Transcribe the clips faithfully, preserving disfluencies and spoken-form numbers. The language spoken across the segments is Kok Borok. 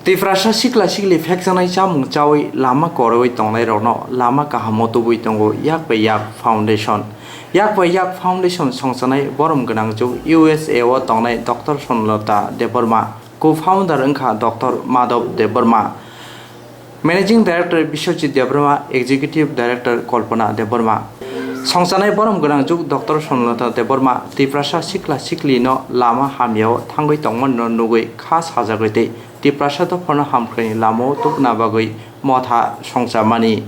Tiprasa sikla sikli phekjaknai chamung chawi lama korowi tongnairokno lama kahamo tubui tongo Yak bai Yak Foundation. Yak bai Yak Foundation songchanai borom gwnangjuk U S A o tongnai Doctor Sonlata Debbarma, co-founder wngkha Doctor Madhav Debbarma, Managing Director Biswajit Debbarma, Executive Director Kalpana Debbarma. Songchanai borom gwnangjuk Doctor Sonlata Debbarma Tiprasa sikla siklino lama hamyao thangwi tongmanino nugwi kha sajagwi tei Tiprasa dopharno hamkraini lamao tubuna bagwi motha songchamani.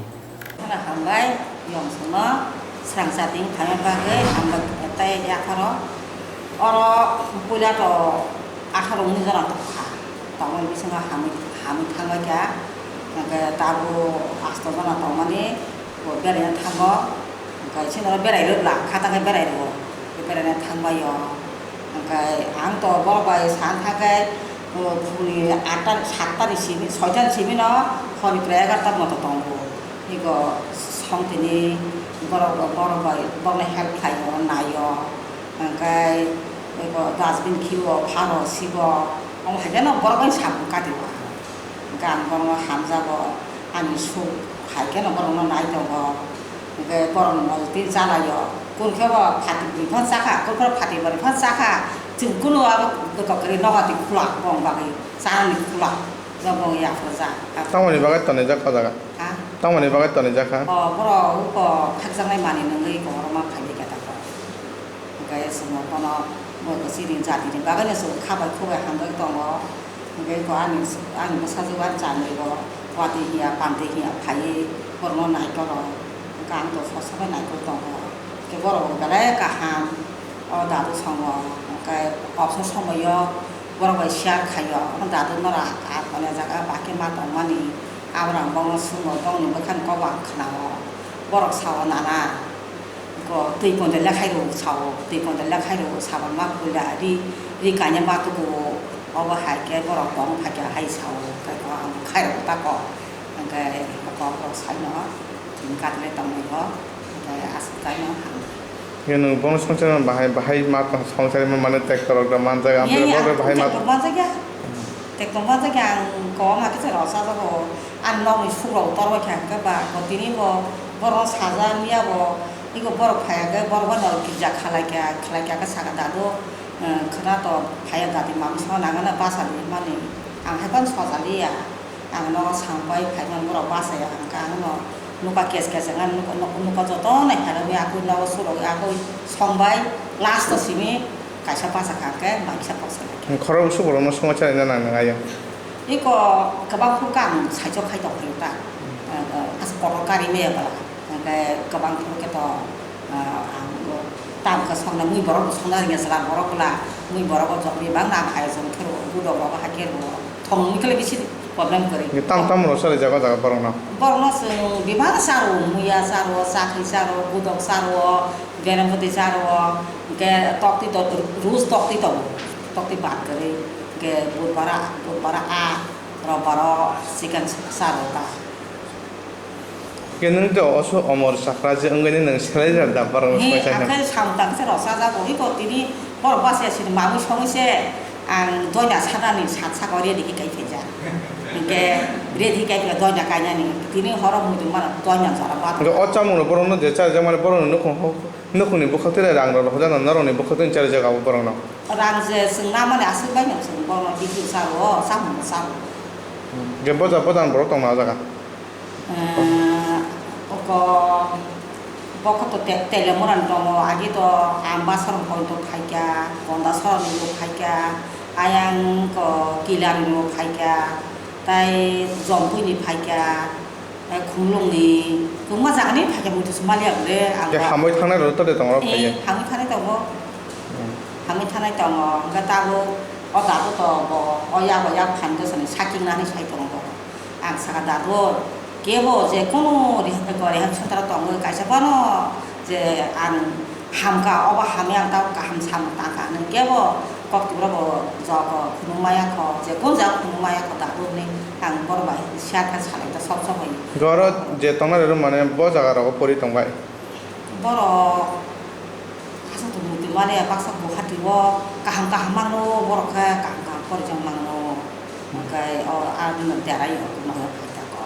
Hambai, yongsono srangsa ting phaima bagwi hambai tei yapharo. Oro puila to atharo unis jona tongkha. Tongmani bisingo hamwi, hamwi thangbai kha. Hwnkhe tabuk asto jona tongmani bo beraina thango. Hwnkhe chini oro berai rwkla, kha tangkhe berai rwo. Beraina thangbai o. Hwnkhe ang to borok bai sana thangkhe, o, phungni atta, satta ni simi, soita ni simi no horni prai egarta moto tongo. Ego songtini borok, borok bai, borokno help khlaio, naio. Hwnkhe eko dustbin khibo, pharo, sibo, omo hai kheno borok bai samung kati o ang. Hwnkhe ang borokno hamjago, ani suk hai kheno borokno nai tongo. Hwnkhe borokni mojotwi chalaio. Kun khe bo phatibwrwi phano chakha, kun khe bo phatibwrwi phano chakha. Chwng kunu abo kwtok kwrwi nogo twi khulak bong bagwi chanani khulak. Bo bong yapharjak. Tamoni bagwi tonijak o jaga? Ha? Tamoni bagwi tonijak kha? O, borok uko phakjaknai manwi nungwi kokrokma phaiwi khe tako. Hwnkhe chwngno bono bo chini jatini bagwino chwng kha bai khuk bai hamjagwi tongo. Hwnkhe bo ani, ani bwsajwk ani chanwi bo watwi hiya, pantwi hiya phaiwi borokno nai toro. Hwnkhe ang to sob sobai naikolwi tongo. Hwnkhe borok bo belai kaham, o dadu songo. Hwnkhe obso somoio borok bai share khaio. Dadu nora a tonjak a, bake ma tongmani. Abrang bongno swngo, bongni bwkhani kok ang khnao. Borok sao nana. Ko twi konda lekhai rw sao, twi konda lekhai rw saban ma puila ri, ri kanya ma tuku. Obo hai khe borok tong phaikha hai sao, khe ko ang khai rw ta ko. Hwnkhe kok rok saino, tini katle tongmani bo, hwnkhe aswk taino ham. Ye nwng bono swngcharno bahai, bahai ma tong swngcharima mane tractor rok da manjak, amtwrwk borok bahai ma tong. Tractor manjak ya. Tractor manjak ya, ang kobangma khe se rw chajago. Ani nokni sukrok torbai kha hwnkhe ba, bo tini bo borokno sajak ya bo, iko borok phai hwnkhe borok bai no girja khalai kha, khalai kha khe sakha dadu, eh, khwna to phai ya dadi mamwi songna nangmano bachadi hinmani. Ang hai phano sojaliya. Ang nogo sampai phaimani borok bachaya hwnkha, ang no nokha kes kes wngkha, nokha, nokha joto nai phairogwi akui nogo surogwi akui songbai last o simi kaisa bachakha hwnkhe bai kisa bachakha. Khorok bwswk borokno swngwi charwina nang nang ayo. Iko kwbang phuru khe ang saichok khai tong phaio ta. Aswk kotor kari maya bwla. Hwnkhe kwbang phuru khe to, ah, ang bo tam khe songna mui borok bo songna ringya chwla borok bwla mui borok bo jok bebak no ang ayojong khe rwo, budok rok bo hai khe rwo. Thong mui khe bisi problem kwrwi. Tam tam rw chari jaga jaga borok no. Borok no chwng bebak charo, muya charo, chakri charo, budok charo, bereng bwtwi charo, hwnkhe tokti to, rus tokti tongo, tokti bad kwrwi, hwnkhe budbara, budbara a, robbaro chicken charo ta. Khe nwng to oso omor chakra je wngwi nwng selai jar da borok no. He, swngchar khe. Akhai samung tang se rw chajago, iko tini borok bachaya sini mamwi songwi se ang doina sanani sat saka ready khe kai phaijak. Hwnkhe ready kai phai doina kainani, tini horo muitu mano doina jora ba. Hwnkhe o chamung no borok no je charjak mani borok no nukhung hok. Nukhungni bwkhak twi rang rok hojakna norokni bwkhak twi charjak abo borokno. Rang je chwng namani aswk bai no chwng bono video charo, chamung bo charo. Je boja bojan borok tongna o jaga. Eh, oko bokho to te-, Telemurani tongo, agi to Ambasarong point o phaikha, Kondasoroni bo phaikha, ayang ko Kilaroni bo phaikha, tai Jompuini phaikha. Khumlungni kwbangma jagani phaikhe muitu sumaliya bwle ang. Hamwi thangnai rok to de tongo phaiya. Hamwi thangnai tongo. Hamwi thangnai tongo, hwnkhe tabuk o tabuk to bo o yago yak phan bwsani saking nani sai tongo. Ang saka dadu kebo je kunu rehab center o tongwi kaisa bono je ang Hamkha, obo hamya ang tamo kaham samung tangkha hinwi kebo koktwmrok bo joto phunukmaya kho, je kun jaga phunukmaya kho tabuk hinwi ang borok bai share khe salai kha sob sob hai. Hwnkhe oro je tongnai rok mane bo jaga rogo pori tongbai. Borok aswk tong muitu maliya baksa Guwahati o kaham kaham mangno borok khe kaham kaham porijak mangno. Hwnkhe o ani no derai o kuno phai ta ko.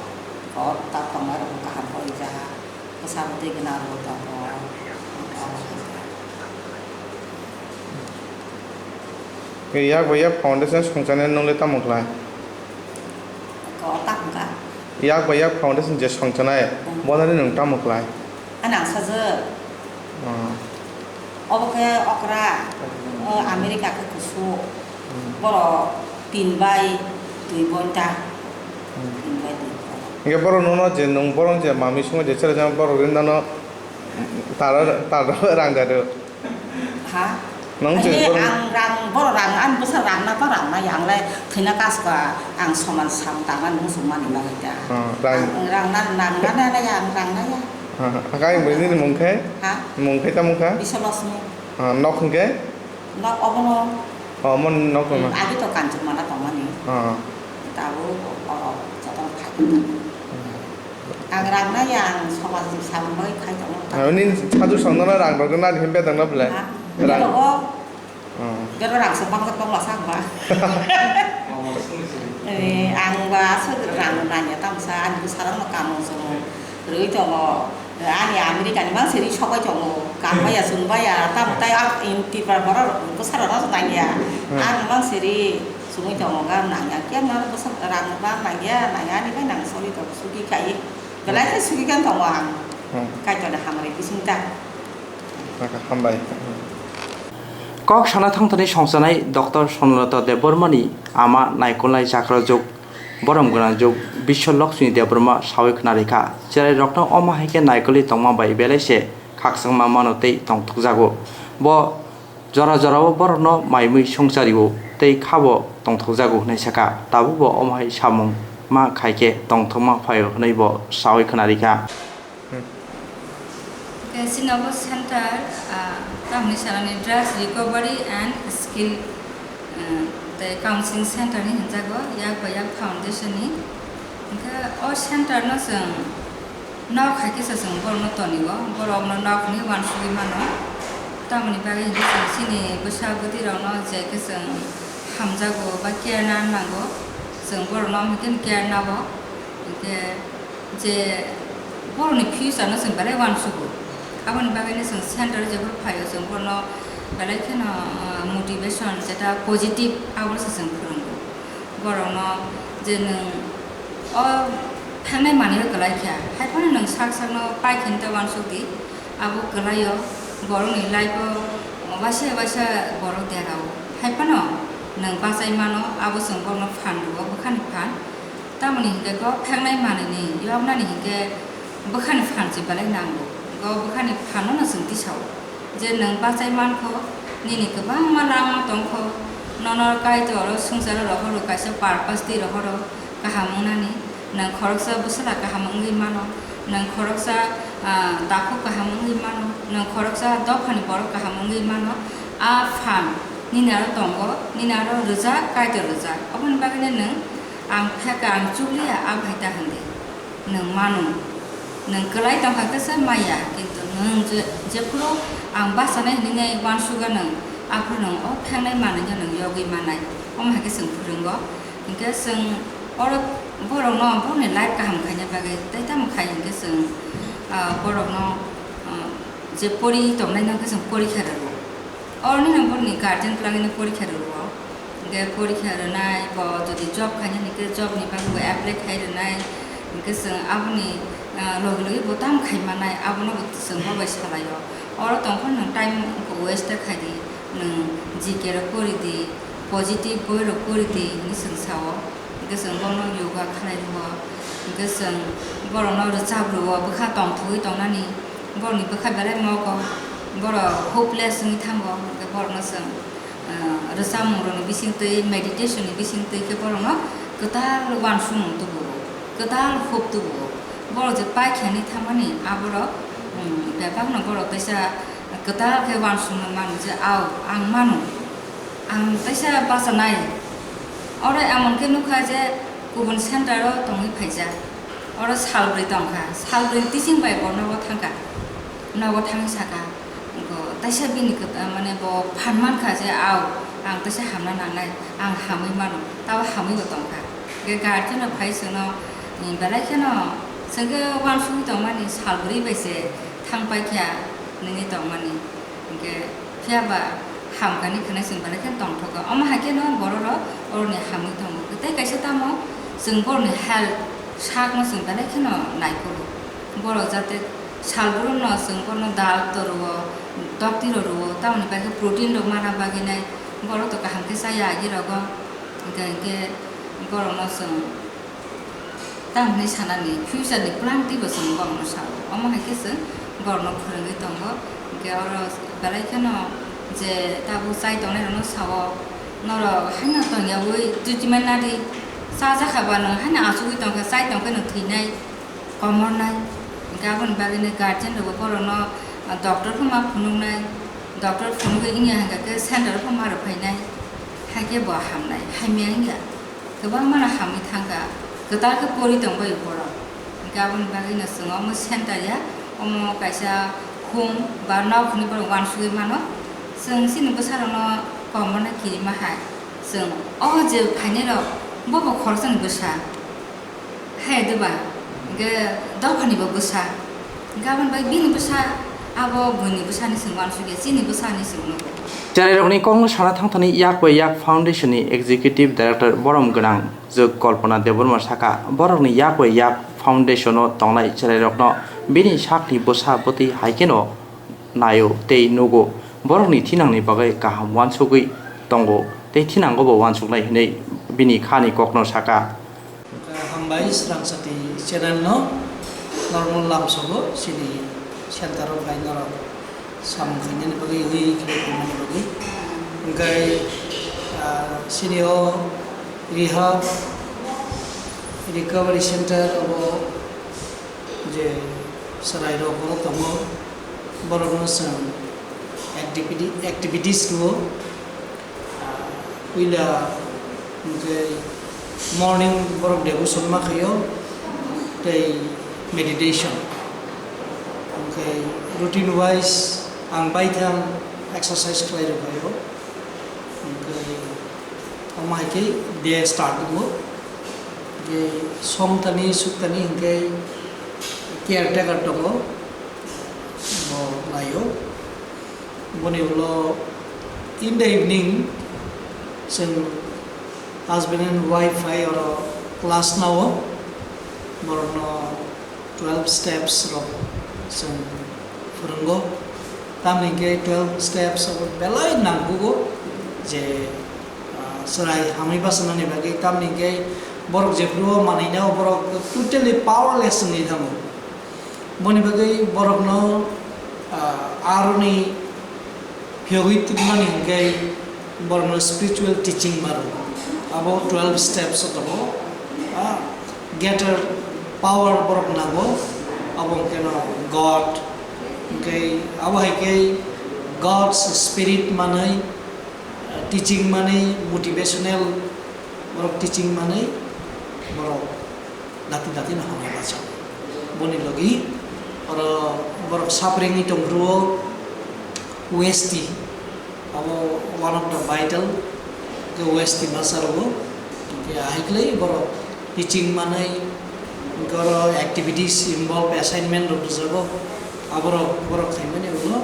Ko ta tongnai rok kaham kori ja. Bwsa bwtwi gwnang rok tongo. Yak bai yak foundation songchani nwngle tamo khlai? Ko ta hwnkha? Yak bai yak foundation je songchanai, hmm, bonani nwng tamo khlai? Ani ang sajwk. Hmm. Obo khe okra, hmm, o America khe kusu. Hmm. Borok tin bai dui bonta. Hmm. Tin bai dui bonta. Hingke borok nono je nwng borok je mami sungo je chwrai jang borok ri nono taro, taro rang jaru. Ha? Nang je Ani borok ang rang, borok rang, ani bwsa rang na to rang na yang le thwina kas ka ang soman sam tangan muchung mani bagwi ta. Hmm, rang. Ang rang na, nang na, na, na, yang rang na ya. Ha, ha. Ang bai nini mung khe? Ha? Mung khe tamo kha? Biswa Losmi. Ha, nok hwnkhe? Nok obono. Oh, mon nok Hmm, no. Agi to kanchuk mana tongmani. Ha. Tabuk oro jotono khai. Hmm. Ang rang na ya, ang somaj ni samung bai khai tongo. Ah, nini sajwk song nono rang rok nani himbe dang na belai? Ha? Rang. Bero o. Oh. Bero rang se bang bang la sang ba. Eh, ang ba se rang na ya tam sa, ani bwsa rok no kamung song rwi tongo. Ani America ni mang siri sobai tongo. Kam ba ya, sun ba ya, tam tai ak in tipra bora bwsa rok no tang ya. Hmm. Ang mang siri sungwi tongo, ga nang ya, kya na bwsa rang ba nang ya, nang ya, ani bai nang sori tongo, sugi kai. Belai khe sugi kan tongo ang. Hmm. Kaitor ni hamari bising ta. Hambai. Kok sana thangthani songchanai Doctor Sonalata Debbarmani ama naikolnai chakrajwk, borom gwnangjwk Biswa Lakshmi Debbarma sawi khwnarikha. Cherairokno omo hai khe naikolwi tongma bai belai se khakchangma mano tei tongthokjago. Bo Jora jorao borokno maimui songchario tei khabo tongthokjago hwnwi sakha, tabukbo omo hai samung ma khaikhe tongthokma phaio hwnwibo sawi khwnarikha. Khe chini obo center, ah, tamni sanani drugs recovery and skill, ah, tei counseling center ni hinjago, yak bai yak foundation ni. Hwnkhe o center no chwng Nok hai khe se chwng borokno tonio, borokno nok hwnwi uansugwi mano. Tamoni bagwi hinkhe chwng chini bwsa bwtwirokno je khe chwng hamjago ba care na nango, chwng borokno omo hai khe care nao. Hinkhe je borokni future no chwng belai uansugo. Aboni bagwino chwng center o jephuru phaio, chwng borokno belai kheno, ah, motivation, jeta positive, abo se chwng phwrwngo. Borokno je nwng o phengnai manwi o kwlai kha, hai phano nwng sak sakno pai khe ta uansuk di, abo kwlai o borokni life o waisa waisa borok derao, hai phano nwng bachai mano, abo chwng borokno phan rwo, bwkhani phan. Tamoni hinkhe kok phengnai manwini yoknani hinkhe bwkhani phan se belai nango, o bwkhani phano no chwng tisao. Je nwng bachai mankho, nini kwbangma lama tongkho, nono Kaitor o swngcharo rohoro, kaisa purpose twi rohoro kaham wngnani, nwng khoroksa bwsala kaham wngwi mano, nwng khoroksa, ah, takhuk kaham wngwi mano, nwng khoroksa dophani borok kaham wngwi mano, a phan nini aro tongo, nini aro rwjak, Kaitor rwjak, oboni bagwino nwng ang pheka, ang chukliya, a bai ta hwndi. Nwng mano, nwng kwlai tongkha khe se maya, kintu nwng je, jephuru ang bachanai hinwi nai uansukha nwng, aphuru nwng o phengnai manwino nwng yogwi mannai, omo hai khe chwng phwrwngo. Hinkhe chwng oro borokno, borokni life kaham khaina bagwi tei tamo khai hinkhe chwng, ah, borokno, ah, je pori tongnai no khe chwng porikha rwo. Oroni no borokni guardian twlangwi no porikha rwo. Hwnkhe porikha rwnai, bo jodi job khaina hwnkhe job ni bagwi bo apply khai rwnai. Hwnkhe chwng aboni, ah, logi logi bo tamo khai mannai, abono bo chwng bo bai salaio. Oro tongphuru nwng time waste ta khai di, nwng G K rok pori di, positive boi rok pori di hinwi chwng sao. Hwnkhe chwng bono yoga khlai rwo, hwnkhe chwng borokno rwchap rwo, bwkha tongthogwi tongnani, borokni bwkha belai mokol, borok hopeless wngwi thango, hwnkhe borokno chwng, ah, rwchapmung rokni bisingtwi, meditation ni bisingtwi khe borokno kwtal uansukmung tubuo, kwtal hope tubuo. Borok je paikha hinwi thangmani, aborok, um, bebakno borok teisa kwtal khe uansukmung mano je, ao, ang mano. Ang teisa bachanai. Oro emon khe nukha je kubun center o tongwi phaijak. Oro sal bwrwi tongkha. Sal bwrwi tising bai bo nogo thangkha. Nogo thangwi sakha, "Bo teisa bini kwt-, mane bo phan mankha je, ao, Ang teisa hamna nangnai, ang hamwi mano, tabo hamwi bo tongkha. Hwnkhe guardian rok phai chwngno, mm, belai kheno chwngkhe uansugwi tongmani, sal bwrwi bai se thang paikha nini tongmani. Hwnkhe phiya ba hamkani khwnai chwng belai kheno tongthokgo. Omo hai kheno borok rok oroni hamwi tongo. Tei kaisa tamo chwng borokni health sakno chwng belai kheno naikolo. Borok jate sal bwrwino chwng bono dal to rwo, tokti rok rwo, tamoni bagwi protein rok mana bagwi nai borok to kaham khe chaya agi rogo. Hwnkhe, hwnkhe borokno chwng Tamni sanani future ni plan twibo chwng borokno sao. Omo hai khe chwng borokno phwrwngwi tongo. Hwnkhe oro belai kheno je tabuk chai tongnai rokno sao, norok haino tongyaui treatment nadi, chajakha ba nwng haino achugwi tongkha, chai tongkhe nwng thwinai, komornai. Hwnkhe aboni bagwino guardian rokbo borokno, ah, doctor phano ma phunuknai, doctor phunugwi wngya hwnkha khe center o phano ma rwphainai, haikhe bo hamnai, hamya wngya. Kwbangma no hamwi thangkha, kwtal khe pori tongbai borok. Hwnkhe aboni bagwino chwng omo center ya, omo kaisa home ba nok hinwi borok uansugwi mano. Chwng chini bwsarokno komorna kirima hai. Chwng o je phainairok, bobo khoroksani bwsa. Hai diba? Hwnkhe dophani bo bwsa. Hwnkhe aboni bagwi bini bwsa, abo buini bwsani chwng uansukya, chini bwsani chwng nugo. Cherairokni kokno sana thangthani Yak bai Yak Foundation ni Executive Director borom gwnang jwk Kalpana Debbarma saka, borokni Yak bai Yak Foundation o tongnai cherairokno bini sakni bwsa bwtwi hai kheno naio tei nugo, borokni thinangni bagwi kaham uansugwi tongo tei thinango bo uansuknai hinwi bini khani kokno saka. Hambai Srangsati channel no norokno lamsogo chini center o phai norok samung khainani bagwi ui khwlai tongmani bagwi. Hwnkhe, ah, chini o rehab recovery center abo je chwrairok oro tongo, borokno chwng activity, activities rwo. Ah, puila hwnkhe morning borok devotion ma khaio tei meditation. Hwnkhe routine wise ang baithang exercise khlai rwkhaio. Hwnkhe omo hai khe day start wngo. Hwnkhe songtani suktani hwnkhe caretaker tongo, bo naio. Boni ulo in the evening chwng husband and wife hai oro class nao, borokno twelve steps rok chwng phwrwngo. Tamni hwnkhe twelve steps abo belai nangkukgo je, ah, chwrai hamwi bachanani bagwi. Tamni hwnkhe borok jephuru o manwi nao borok totally powerless wngwi thango. Boni bagwi borokno, ah, aroni phiyogwi tongmani hwnkhe borokno spiritual teaching maro. Abo twelve steps o tongo. Ah, greater power borok nango. Abo hwnkhe no God. Hwnkhe abo hai khe God's spirit manwi, ah, teaching manwi, motivational borok teaching manwi borok dati dati no hamya bacha. Boni logi oro borok suffering ni tongphuru o westi, abo one of the vital ke westi masa rogo. Ke ahai klai borok teaching manai, goro activities involve, assignment rok rijago, aborok borok khaimani ulo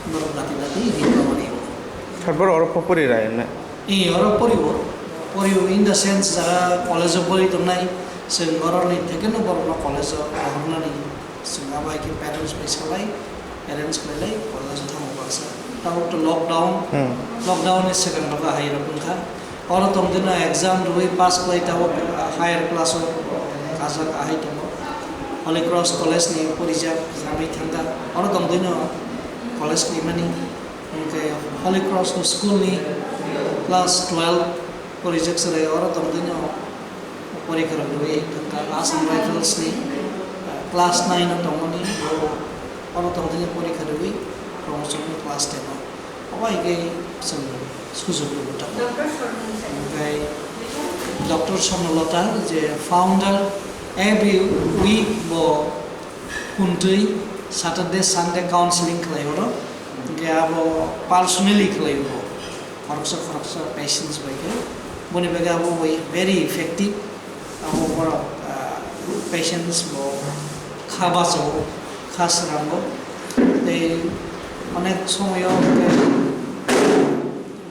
borok dati dati ri kawani. Khe borok oro pori rai ne? Ee, oro poriwo. Poriwo in the sense, jara college o pori tongnai, chwng oroni thekeno borokno college o rohornani chwng abo hai khe parents bai salai, arrange khlailai, college o thango baksa. Tabuk to lockdown, Hmm. lockdown ni swkang rogo hai rok wngkha. Oro tongdino exam rwui pass khlai tabuk higher class o kajak ahai tongo. Holy Cross College ni porijak, exam bai thangkha. Oro tongdino college khlaimani. Hwnkhe Holy Cross ni school ni class twelve porijak chwrai oro tongdino porikha rok rwui thangkha. Assam Rifles ni, ah, class nine o tongmani, oro tongdino porikha rwui promotion ni class ten o. Obo hai khe chwng sujuk rwui tongo. Hwnkhe Doctor Swarnalata je founder, every week bo Kuntwi Saturday, Sunday counseling khlai oro, hwnkhe abo personally khlai oro. Khoroksa khoroksa patients bai khe boni bagwi abo bai very effective. Abo borok, ah, patients bo kha bachago, kha srango. Tei onek somoyo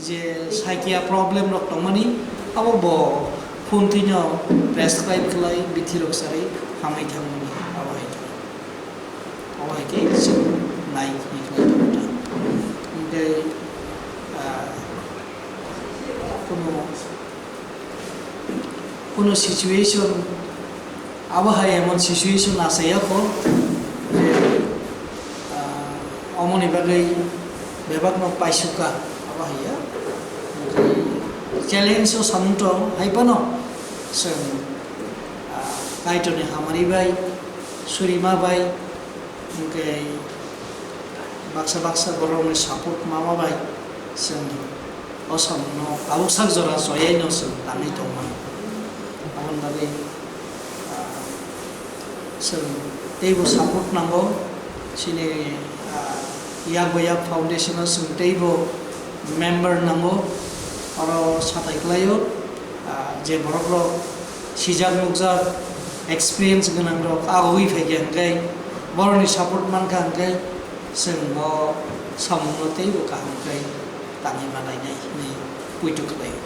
je psychia problem rok tongmani abo bo phone thwino prescribe khlai bithi rok charwi hamwi thangmani abo hai khe. Abo hai khe chwng nai hwnwi khlai tongo ta. Hwnkhe, ah, kuno, kuno situation, abo hai emon situation achai ya kho je, ah, omoni bagwi bebakno paisukha, abo hai ya. Hwnkhe challenge o samung tong hai phano chwng, ah, Kaitorni hamari bai, surima bai, hwnkhe baksa baksa borokni support mama bai chwng o samungno tabuk sak jora choyaino chwng tangwi tongmani. Aboni bagwi, ah, chwng teibo support nango, chini, ah, Yak bai Yak Foundation-o chwng teibo member nango, oro sathai khlaio, ah, je borokrok sijak nukjak experience gwnangrok agogwi phaikha hwnkhe, borokni support mankha hwnkhe, chwng o samungno teibo kaham khe tangwi manainai hwnwi poito khlaio.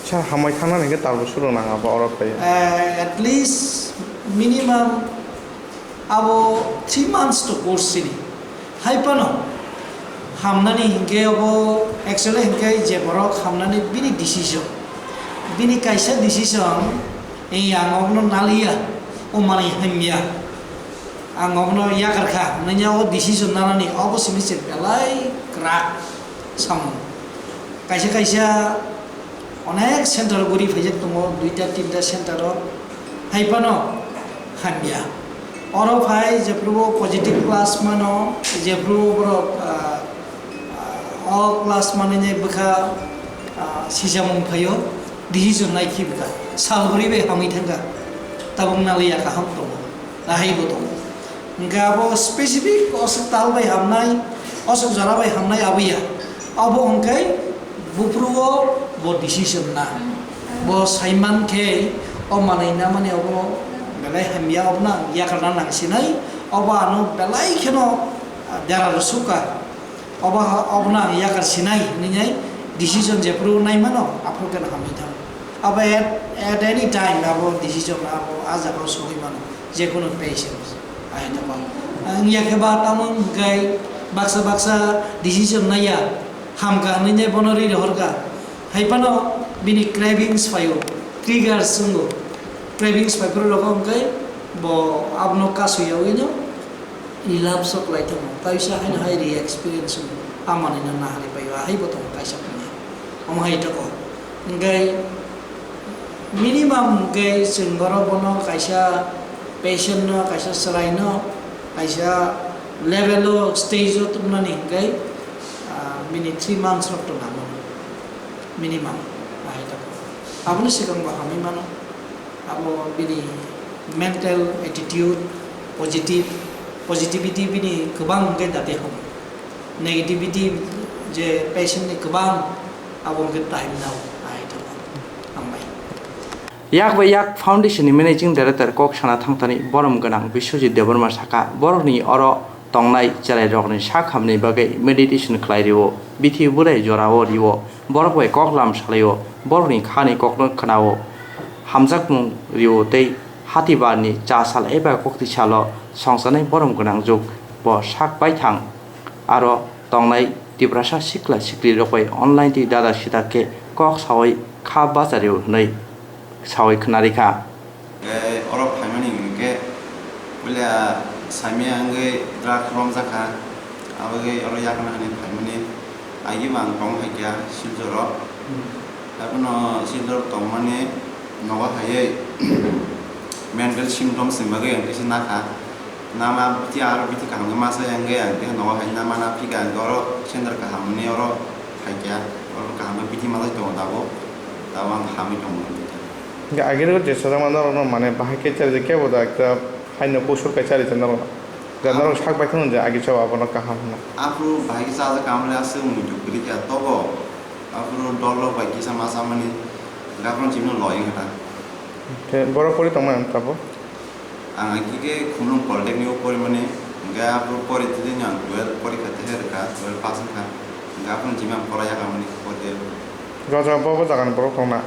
Sir, hambai thangnani hwnkhe tal bosoro nang abo oro phai? Eh, at least minimum abo three months to course sini. Hai phano hamnani hinkhe abo actually hinkhe je borok hamnani bini decision. Bini kaisa decision, "Ei ang obono naliya, o manwi hamya. Ang obono yakarkha," hwnwi o decision nanani obo simi se belai kwrak samung. Kaisa kaisa onek center guri phaijak tongo, duita tinta center o, hai phano hamya. Oro phai jephru o positive class mano, jephru o borok, ah, ah, o class manwi bwkha, ah, sisamung phaio, decision nai khi bwkha, sal bwrwi bai hamwi thangkha, tabuk naliya kaham tongo, ahaibo tongo. Hwnkhe abo specific oswk tal bai hamnai, oswk jora bai hamnai abo ya. Abo hwnkhe buphuru o bo decision na. Bo saiman khe o manwi namani obo belai hamya, obono ang yakarna nang sinai, obo ano belai kheno, ah, dera rwsukha. Obo ha-, obono ang yakar sinai hwnwi decision jephru nai mano, aphuru khe hamwi thango. Abo at, at any time abo decision abo ah jagao sogwi mano, jekunu patients. Ai tamo. Ang yakhe ba tamo hwnkhe baksa baksa decision naiya, hamkha hwnwi nai bono ri rohorkha. Hai phano bini cravings phaio, triggers wngo. Cravings phai phuru rogo hwnkhe bo abono kasui yaui no. I love sok lai tongo, kaisa haino hai ri experience wng, a manwi no nahari paio, ahai bo tongo kaisa phano. Omo hai tongo. Hwnkhe minimum hwnkhe chwng borok bono kaisa patient no, kaisa chwrai no, kaisa level o, stage o tubunani hwnkhe, ah, bini three months rok to nango. Minimum ahai tongo. Aboni swkang bo hamwi mano. Abo bini mental attitude, positive, positivity bini kwbang hwnkhe dati homo. Negativity je patient ni kwbang, abo hwnkhe time nao, ai tamo. Hambai. Yak bai Yak Foundation ni Managing Director kok sana thangtani borom gwnang Biswajit Debbarma saka, borokni oro tongnai cherairokni sak hamni bagwi meditation khlai rio, bithi burai jorao rio, borok bai kok lam salaio, borokni khani kokno khnao, hamjakmung rio tei hatibarni cha sal eba kokti salo songchanai borom gwnang juk bo sak baithang aro tongnai Tiprasa sikla siklirok bai online twi dada sida khe kok saui kha bachario hwnwi saui khwnarikha. Tei oro phaimani hwnkhe puila saimaya wngwi drug romjakha, aboni oro yakna hwnwi phaimani. Agini bo ang tong hai kha Silcharo. Abono Silcharo tongmani nogo haiwi mental symptoms ni bagwi ang kisa nakha. Nama bithi aro bithi kaham khe masa yang khe ang khe nogo hai nama na phika ang khe oro center kaham ni oro hai kha, oro kaham khe bithi manwi tongo tabuk, tabuk ang hamwi tongo. Hingke agini o je sajak ma norok no mane bahai khe chari je kebo da ekta haino kusur kai chari je norok no. Je norok sak bai kheno je agi chao abono kaham hino. Aphuru bahai khe chajak kaham le aswk muitu kwrwi kha tobo. Aphuru dol rok bai kisa ma chamani, hwnkhe aphuru chini loi wngkha ta. Khe borok pori tongmani ang tabuk? Ang khe Khumlung Polytechnic o porimani, hwnkhe aphuru pori tini ang twelve porikha tehe rwkha, twelve pass wngkha, hwnkhe aphuru chini ang pora yakarmani pori. Jaga jaga bo bo jagani borok tongna?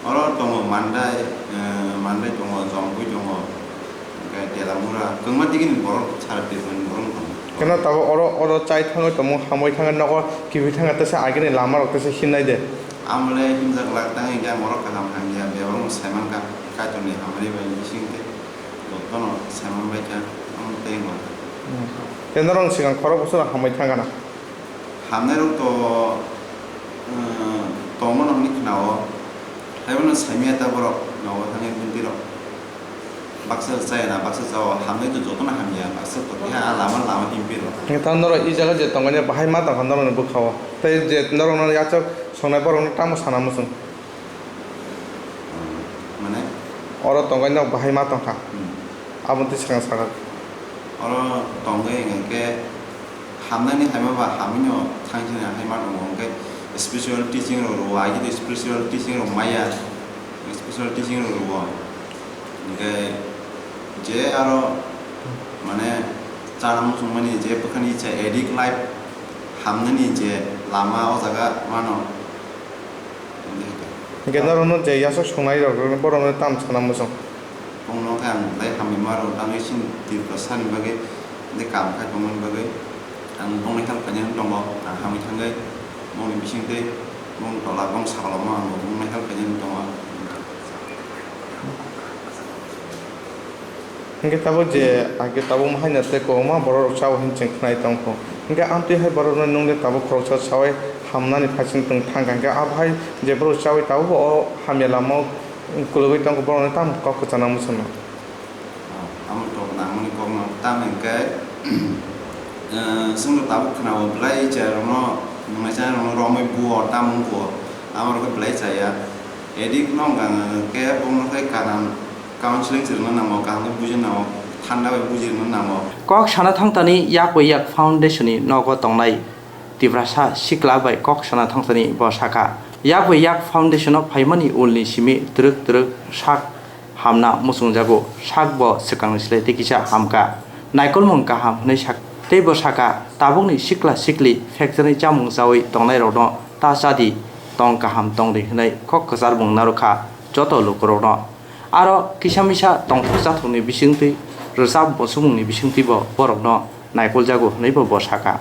Oro tongo Mandai, eh, Mandai tongo, Jongpui tongo, hwnkhe Telamura, kwbangma digini borok sara Tripurani borok tongo. Keno tabuk oro, oro chai thangwi tongmung, hamwi thangwi nogo kibi thangwi tesa agini lama rok tesa himnai de. Amole himjak lak tangwi hwnkhe ang oro kaham hamya, bebakno saimankha, Kaitorni hamari bai bising tei jotono saimanbaikha, omo tei wngkha. Hmm. Tei norok swkang khorok bwswk hamwi thangkha na? Hamnairok to, eh, tongmano hwnwi khna-o, haibono saimanya ta borok nogo thangwi bwntwi rok. Baksa chaya na, baksa chao, hamnai to jotono hamya, baksa to keha lama lama himpiro. Hwnkhe ta norok i jaga je tongmani bahai ma tongkha norokni bwkha-o. Tei je norokno yachak songnai borokno tamo sana muchung? Hmm, mane? Oro tongkha nok bahai ma tongkha. Hmm. Aboni twi swkang sakha. Oro tongwi hwnkhe hamnani haima ba hamwino thangsinai haima tongo, hwnkhe special teaching rok rwo, agini special teaching rok maya, special teaching rok rwo. Hwnkhe je aro mane chana muchungmani je bwkhani cha addict life hamnani je lama o jaga mano. Hwnkhe norokno je yachak songnai rok, borokno tamo sana muchung? Bongno khe ang belai hamya ma rwo, tangwi chini Tiprasani bagwi, tei kam khai tongmani bagwi ang bongni help khainani tongo, ang hamwi thangwi bongni bisingtwi bongni tola bong sakalogo ang bongni help khainani tongo. Hwnkhe tabuk je, ah, khe tabuk haino tei kwbangma borok rok chao hinwi chwng khnai tongkho. Hwnkhe amtwi hai borok rok nungde tabuk khoroksa saui hamnani phaising tong thangkha. Hwnkhe abo hai je borok chaui tabuk bo o hamya lama o kulugwi tongkha, borok no tamo kok kwchana muchungno? Ah, amo tok nangmani kok no tamo hwnkhe, eh, chwngno tabuk khna o belai chaya rok no, nungnaisa rok no romwi buo, tamo buo, amo rok belai chaya. Addict no wngkha hwnkhe bongno khe karan Counseling se rwna nango, kaham khe buji nango, thanda bai buji rwna nango. Kok sana thangtani Yak bai Yak Foundation ni nogo tongnai Tiprasa sikla bai kok sana thangtani bo sakha, Yak bai Yak Foundation o phaimani ulni simi twrwk twrwk sak hamna muchungjago, sak bo swkangni slai tei kisa hamkha, naikolmung kaham hwnwi sak. Tei bo sakha, tabukni sikla sikli factory ni chamung chaui tongnairokno ta chadi, tong kaham tongdi hwnwi kok kwcharbung narwkha joto lukurokno. Aro kisa misa tongthok chathokni bisingtwi, rwchap bo chumungni bisingtwi bo borokno naikoljago hwnwi bo bo sakha.